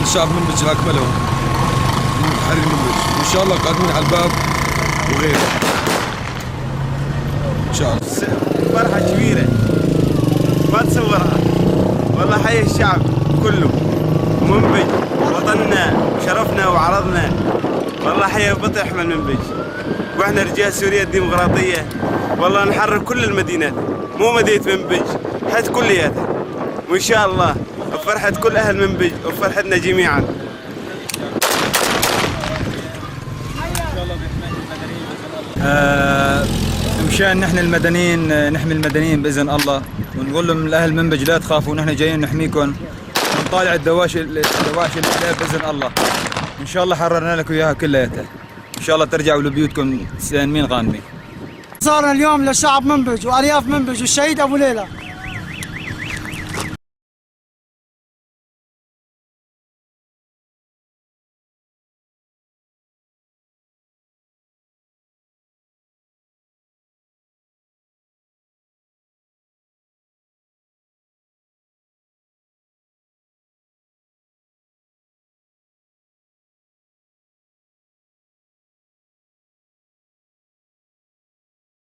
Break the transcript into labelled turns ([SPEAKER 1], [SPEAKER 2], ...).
[SPEAKER 1] لشعب منبج اكمله من تحرير منبج، وان شاء الله قادمين على الباب وغيره ان شاء الله.
[SPEAKER 2] فرحة كبيرة ما تصورها والله. حي الشعب كله، منبج وطننا وشرفنا وعرضنا. والله حي بطل يحمل منبج، واحنا رجال سوريا الديمقراطية والله نحرر كل المدينات، مو مدينة منبج، حتى كلياتها. وإن شاء الله بفرحة كل أهل منبج وبفرحتنا جميعا.
[SPEAKER 3] مشان نحن المدنيين، نحمي المدنيين باذن الله، ونقول لهم الاهل منبج لا تخافوا، نحن جايين نحميكم ونطالع الدواعش الكلاب باذن الله. ان شاء الله حررنا لكم اياها كلياتها، ان شاء الله ترجعوا لبيوتكم سالمين غانمين.
[SPEAKER 4] صارنا اليوم لشعب منبج وارياف منبج والشهيد ابو ليلى.